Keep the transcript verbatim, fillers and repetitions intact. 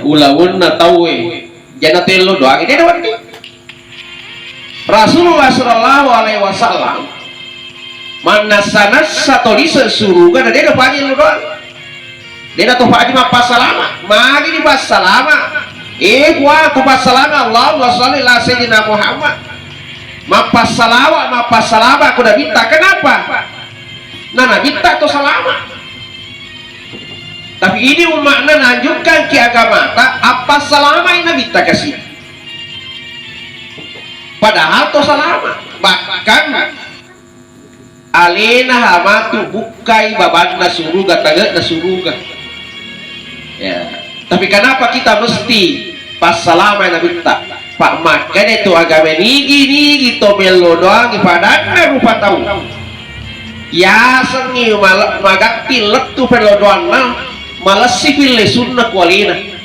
ulawenna tauwe, jana tello doangi, de' nawedding. Rasulullah sallallahu alaihi wasallam mannassa-nassa to lise' suruga, na de' napaji lo doang. De' natopaji mappassalama. Magi dipassalama? Eh, Puang, kupassalama, Allahumma shalli ala sayyidina Muhammad. Mappassalama, mappassalama ku Nabitta. Kenapa? Na Nabitta to salama. Tapi ini ummakna nanjukkan ki agamata, appassalamai Nabitta kasi. Padahal to salama. Bahkan alena hamatu bukkai babanna suruga, tange'na suruga. Ya. Tapi kenapa kita mesti passalamai Nabitta? Pak, makkeda tu agama nigi-nigi to mello doangi padanna rupa tau. Yasengngi mal-, magatti lettu pello doanna, malessi fille sunna kualina.